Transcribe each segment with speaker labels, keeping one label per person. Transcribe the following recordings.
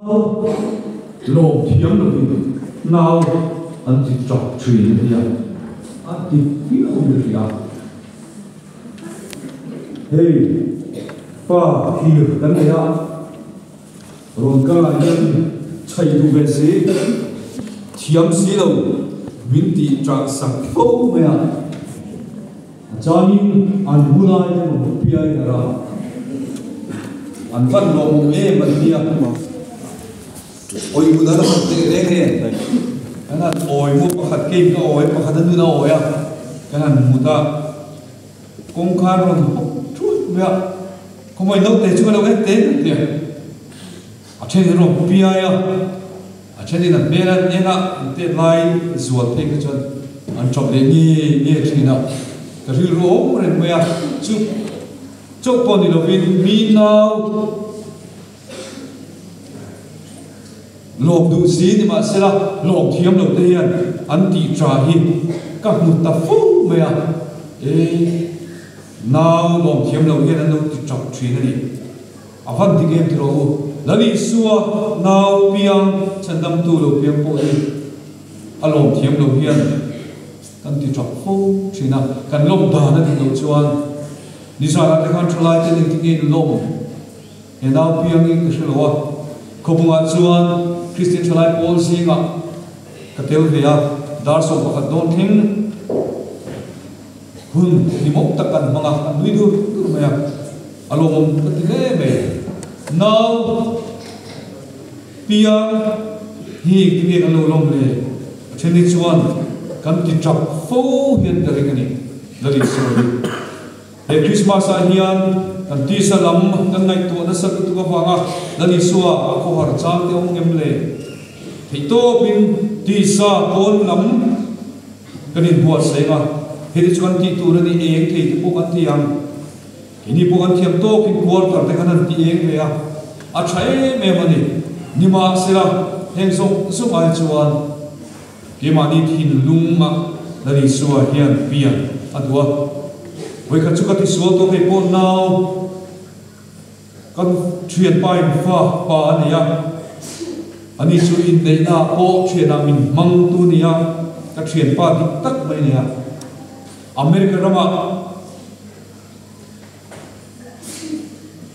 Speaker 1: Lawm thiam lovin nau an ti tap thin a nia, a ti viau in a hria. Hei pa thlir kan nei a, rawn kal ah hian chhai duh ve si, thiam si lo min tih ṭah sak fo mai a. A changin an bulai te maw piai her a, an van lawmawm em an nia. Awi hmun an han teh reng em? Kan han awi maw pakhat kein ka awi pakhat a nun a awi a, kan han hmu ta. Kawngkhar rawn hawk thut mai a, khawmai naute chu ka lo en teh em tia. A then in rawn piai a, a then in an hmel an en a, an tet lai zual phei kha chuan an tap leh nge nge thin a, ka rilru awm reng mai a, chu chauh pawh ni lovin mi nau lawm duh si ni mahsela lawm thiam lo te hian an tih tha hi ka hmu ta fo mai a, e nau lawm thiam lo hian an lo ti tap thin a ni. A van dik em tiraw u? Lal Isua nau piang chhandamtu lo piang pawh hi a lawm thiam lo hian kan ti tap fo thin a, kan lawm dan a dik loh chuan nizanah te khan thalai ten engtin nge in lawm he nau piang in ka hre lo a, khawbungah chuan Kristian thalai pawl zingah ka tel ve a, dar 11 dawn thleng Hun hlimawm tak kan hmang a, an nui dur dur mai a, a lawmawm ka ti hle mai. Nau piang hi engtin nge kan lo lawm le? A then hi chuan kan ti tap fo hian ka ring a ni, Lali sawi hi. He Christmas ah hian kan tisa lam kan ngaihtuah nasa lutuk avanga Lali Isua a khawhar chang te awm ngem le? Theihtawpin tisa pawn lam Kan inbuatsaih a, heti chu kan tih tur a ni, eng thei te pawh kan ti ang. Keini pawh kan thiam tawkin quarter te khan an ti eng ve a, a tha em em a ni. Nimahsela, heng zawng zawng ai chuan keimahni thinlung ah Lal Isua hian pian a duh a. Vawikhat chu ka tisual tawh hei pawh nau Kan thianpa in fa pa a nei a, ani chu inneihna ah pawh thianah min hmang tu a ni a, ka thianpa dik tak mai a ni a. America ramah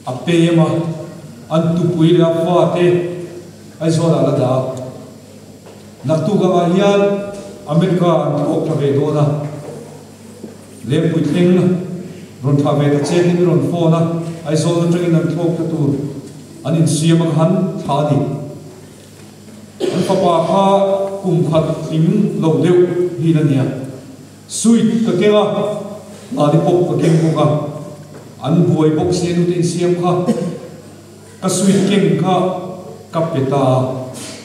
Speaker 1: a pem a, an tupui leh a fa te Aizawl ah la dah a. Naktuk angah hian America an thawk tha ve dawn a. Lengpui thleng rawn thlah ve ta che hi min rawn phone a, Aizawl atangin an thlawk ta tur an insiam a ka han thlah a ni. An fapa kha kum khat tling lo deuh hi la nia. Suit ka keng a, lollipop ka keng bawk a, an buai bawk sia nute insiam kha ka suit keng kha ka pe ta a,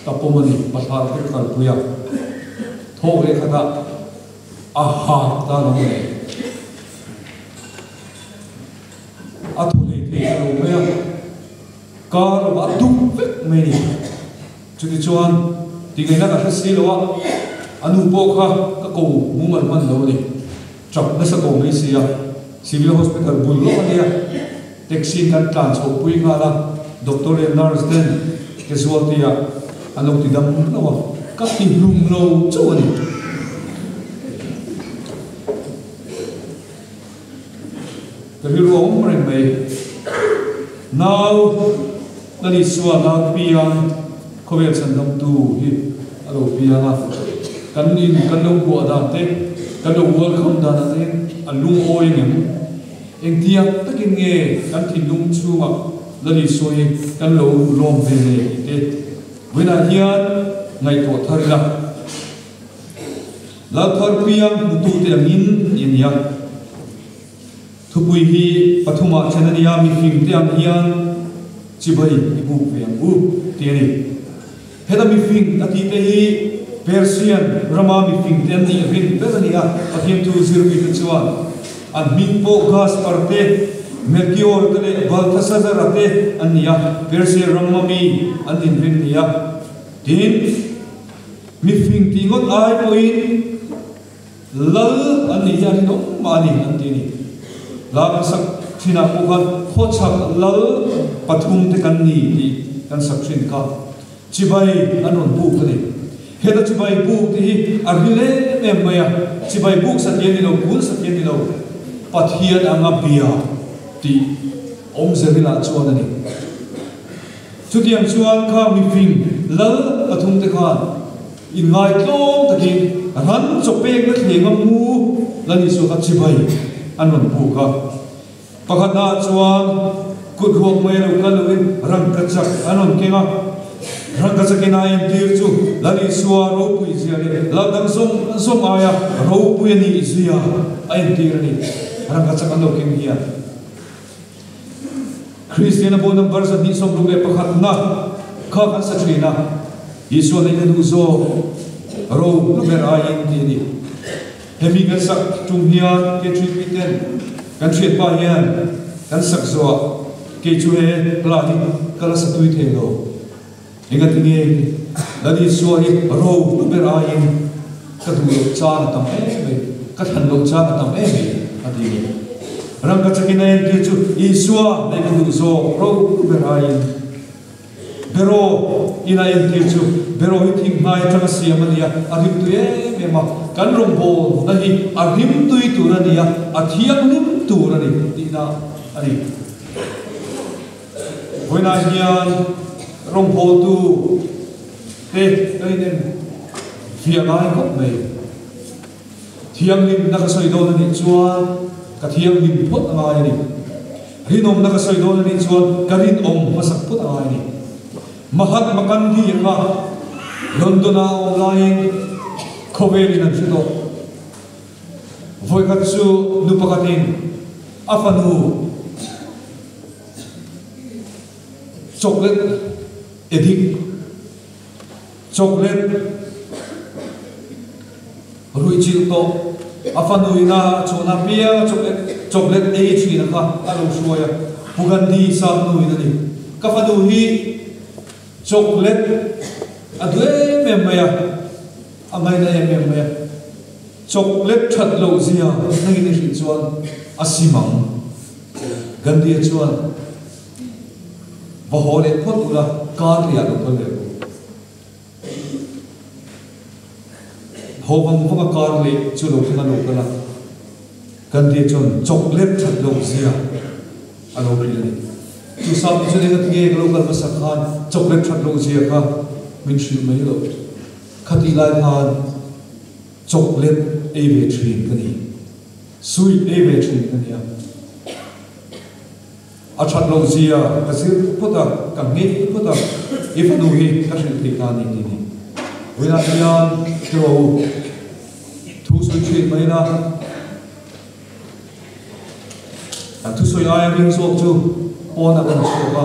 Speaker 1: ka pawm a ni, pathlar te ka kalpui a, thawk leh khatah. A ha ta lo mai. A thaw hlei thei ta lo mai a, kar a dup vek mai a ni. Chutichuan tingaihna ka hre si lo a, a nu pawh kha ka ko mumal hman lo a ni. Tap nasa tawh mai si a, Civil Hospital bul lawk a nia, taxi in kan tlan chhoh pui nghal a, doctor leh nurse ten casualty ah an lo ti dam lo a, ka ti hlum lo chauh a ni. Ka rilru a awm reng mai. Nau Lal Isua nau piang khawvel chhandamtu hi a lo piang a, kan in kan lo buah dan te, kan lo welcome dan ah te a lungawi ngem? Engtiang takin nge kan thinlung chhungah Lal Isua hi kan lo lawm ve le tih te vawiinah hian ngaihtuah thar ila. Lalthar piang hmutute angin tih a ni a. Thupui hi pathumah then a ni a, mifingte ang hian chibai i buk ve ang u tih a ni. Heta mifing a tihte hi Persian rama mifingte an nih rin ber a ni a, Pathian thu zirmite chuan an hming pawh Gaspar te, Melchior te leh Balthasazar-a te an ni a, Persia rama mi an inrin ni a. Tin, mifing tih ngawt ai pawhin Lal an nih hian rinawm mah a ni an ti a ni. La kan sak thinah pawh khan khawchhak lal pathum te kan ni tih kan sak thin kha chibai an rawn buk a ni. Heta chibai buk tih hi a ril em em mai a, chibai buk satliah ni lo, kul satliah ni lo, Pathian anga bia tih awmze rilah chuan a ni. Chutiang chuan kha mifing lal pathumte khan Inngaitlawm takin ran chaw pekna thleng a mu la ni chu kha chibai an rawn buk a. Pakhatnaah chuan kut ruak mai a lo kal loin rangkachak an rawn keng a. Rangkachakin a entir chu Lal Isua ropui zia leh lal dang zawng zawng aia ropui a nih zia a entir a ni. Rangkachak an lo keng hian. Kristiana bu number 261 na kha kan sa thin a, Isua neihna duh zawk ro hlu ber aiin tih a ni. Hemi kan sak tum hian KTP ten kan hriat pah hian kan sak zawhah kei chu he hla hi ka la sa tui thei lo. Engati nge Lal Isua hi ro hlu ber aiin ka duh loh chan a tam em mai, ka thlan loh chan a tam em mai a ti a ni. Rangkachak in a entir chu Isua nei ka duh zawk ro hlu ber aiin. Beraw in a entir chu beraw hi thing hnai atanga siam a ni a, a rim tui em em a, kan rawngbawlna hi a rim tui tur a ni a, a thianghlim tur a ni tihna a ni. Vawiinah hian rawngbawltu te kan inen fiah ngai khawp mai. Thianghlimna ka sawi dawn a nih chuan ka thianghlim phawt a ngai a ni. Rinawmna ka sawi dawn a nih chuan ka rinawm hmasak phawt a ngai a ni. Mahatma Gandhi a kha London-a a awm laiin khawvelin an hre tawh. Vawikhat chu nu pakhatin a fanu chocolate addict, chocolate ruihchilh tawh a fanu ina chhuahna pianga chocolate chocolate ei thin a kha a lo hruai a, Pu Gandhi sap nu in a ni. Ka fanu hi chocolate a duh em em mai a, a ngaina em em mai a. Chocolate that loh zia nangin i hrilh chuan a sim ang. Gandhi-a chuan, Va haw leh phawt ula, kar leh ah lo kal leh ru. Haw vang vang a kar leh chu lo thleng a lo kal a. Gandhi-a chuan chocolate that loh zia a lo hrilh a ni. Chu sap chu eng ati nge ka lo kal hmasak khan chocolate that loh zia kha min hrilh mai loh. Khatih lai khan Chocolate ei ve thin ka ni. Sweet ei ve thin ka nia. A that loh zia ka zir phawt a, ka ngei phawt a, i fanu hi ka hrilh thei ta ni ti ni. Vawiinah hian tiraw u, thu sawi thin mai la, kan thusawi aia ring zawk chu pawnah kan chhuak a,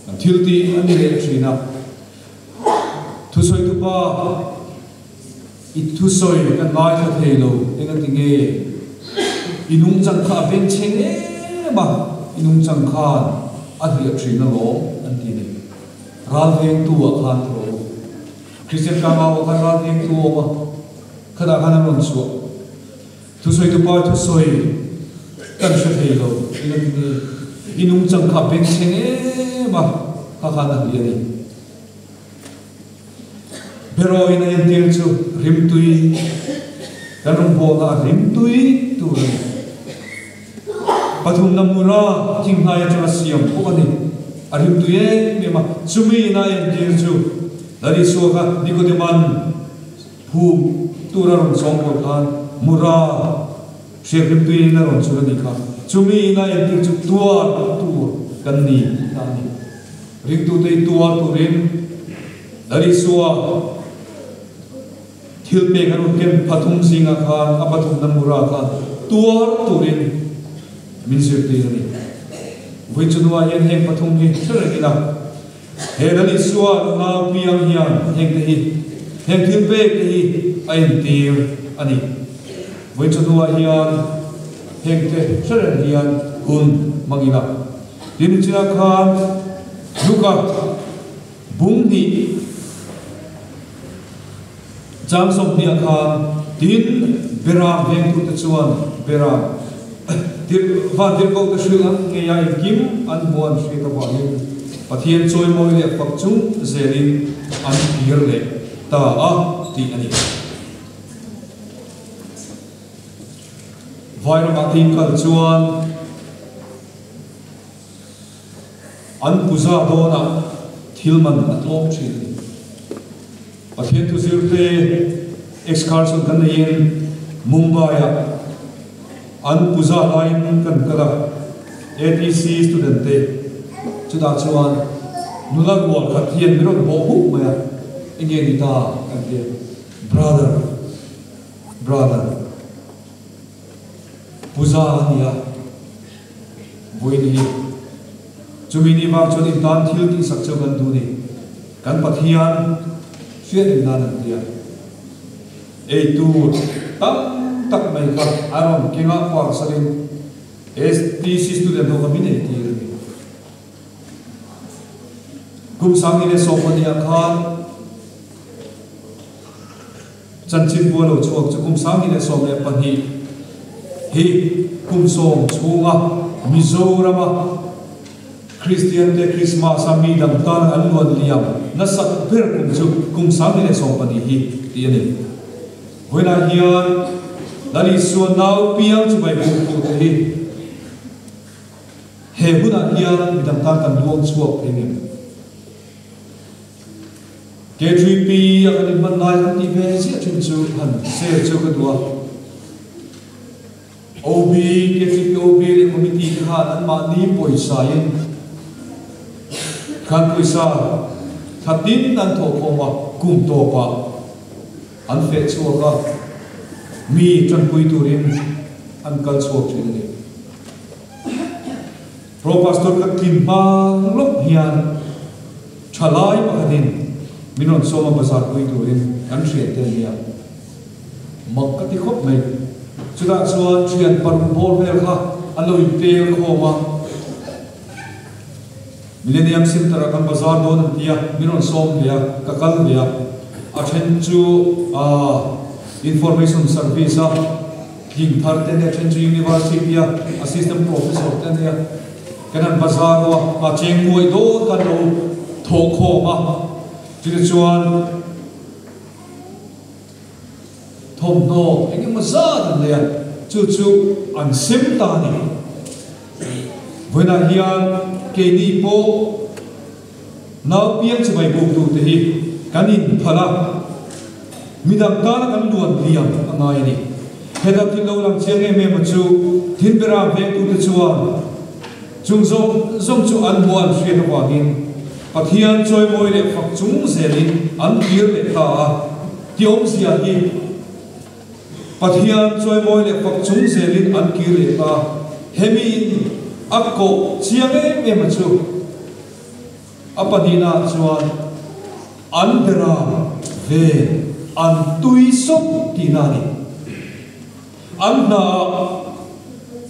Speaker 1: kan thil tih a ni leh thin a. Thusawi tupa. I thusawi kan ngaithla thei lo, engati nge? I nungchang kha a bengchheng em a, i nungchang khan a hliah thin alawm an ti a ni. Ral vengtu ah khan thaw u. Kristian tlangau ah khan ral vengtu a awm a, khatah khan an rawn chhuah. Thusawi tupa i thusawi kan hre thei lo, engati nge? I nungchang kha a bengchheng em a, kha khan a hliah a ni. Berawiin a entir chu rimtui, kan rawngbawlna a rimtui tur a ni. Pathumna mura thinghnai atanga siam pawh a ni. A rimtui em em a, chumi in a entir chu Lal Isua kha Nicodeman phum tura rawn sawngbawl khan mura hriak rimtui in a rawn chhun a nih kha. Chumi in a entir chu tuar tur kan ni tihna a ni. Ringtute i tuar turin Lal Isua thil pek an rawn ken pathum zingah khan a pathumna mura khan tuar turin min zirtir a ni. Vui chu nuah hian heng pathum hi hre reng ila, he Lal Isua nau piang hian hengte hi, heng thil pek te hi a entir a ni. Vui chu nuah hian hengte hre reng hian hun hmang ila. Tin china khan Luka bung hnih chang 20 ah khan tin Beram vengtute chuan Beram tir van tirhkohte hrilh an ngei a engkim an hmu an hriat avangin. Pathian chawimawi leh fak chung zelin an kir leh ta a tih a ni. Vairamah te inkal chuan an puza dawnah thil man a tlawm thin a ni. Pathian thuzirte excursion kan neiin Mumbai-ah an puza laiin kan kal a, ATC student te chutah chuan nula rual khat hian min rawn bawh huk mai a, enge ni ta kan ti a, Brother, brother, puza a ni a, vawiin hi chumi ni vang chuan intan thil tihsak cheu kan duh ni. Kan Pathian hriat in nan an ti a, ei tur tam tak mai kha a rawn keng a, parcel in STC student ho kha min ei tir a ni. Kum 2012 ah khan chanchin bu a lo chhuak chu kum 2012 hi kum sawm chhunga Mizorama Kristian te Krismas a mi dang tan an luan liam nasat ber kum chu kum 2014 hi tih a ni. Vawiinah hian Lal Isua nau piang chu mai buk tu te hi he hunah hian mi dang tan kan luang chhuak thei ngem? K3P a kan inhman lai kan tih ve ziah thin chu han share chu ka duh a. OB, KCP OB leh Committee te khan anmahni pawisa in khan pawisa thla tin an thawhkhawm a, kum tawpah an feh chhuak a, mi tanpui turin an kal chhuak thin a ni. Pro Pastor ka tlin hma lawk hian thalai pakhatin min rawn sawm a bazar pui turin kan hriat te ania. Mak ka ti khawp mai. Chutah chuan thian paruk bawr vel kha an lo inpel khawm a. Millennium Centre ah kan bazar dawn an ti a, min rawn sawm ve a, ka kal ve a. A then chu Information Service a tling thar te ania, a then chu University a Assistant Professor te ania. Kan han bazar ho a, a cheng nuaih dawn kha an lo thawh khawm a. Chutichuan. Thawmhnaw eng emaw zat an nei a, chu chu an sem ta a ni. Vawiinah hian keini pawh nau piang chibai buk tute hi kan inphalh a, midang tana kan luan liam a ngai a ni. Heta thil lo lang chiang em em a chu Thinbera vengtute chuan chung zawng zawng chu an hmuh an hriat avangin Pathian chawimawi leh fak chung zelin an kir leh ta a, ti awmzia hi Pathian chawimawi leh fak chung zelin an kir leh ta. Hemi in a koh chiang em em a chu a pahnihna ah chuan an bera ve an tui sawp tihna a ni. An hna ah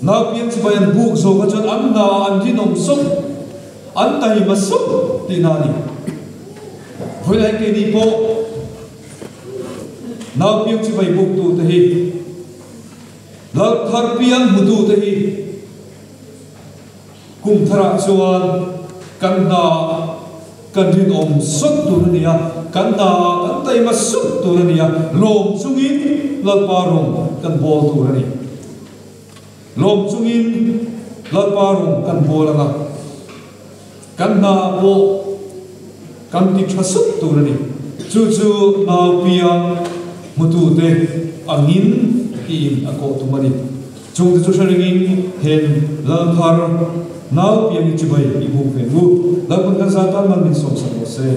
Speaker 1: naupiang chibai an buk zawk a chuan an hna ah an rinawm sawp, an taima sawp tihna a ni. Vawilah hian keini pawh naupiang chibai buk tute hi Lal thar piang hmutu te hi Kum tharah chuan kan hna kan rinawm sawt tur a ni a, kan hna kan taima sawt tur a ni a, lawm chungin Lalpa rawng kan bawl tur a ni. Lawm chungin Lalpa rawng kan bawl ang a, kan hna pawh kan ti tha sawt tur a ni. Chu chu nau piang hmutute angin tiin a kawh tum a ni. Chungte chu hre ringin hen lal thar nau piang i chibai i buk ve ngu. Lalpan kan zan tan man min sawmsak rawh se.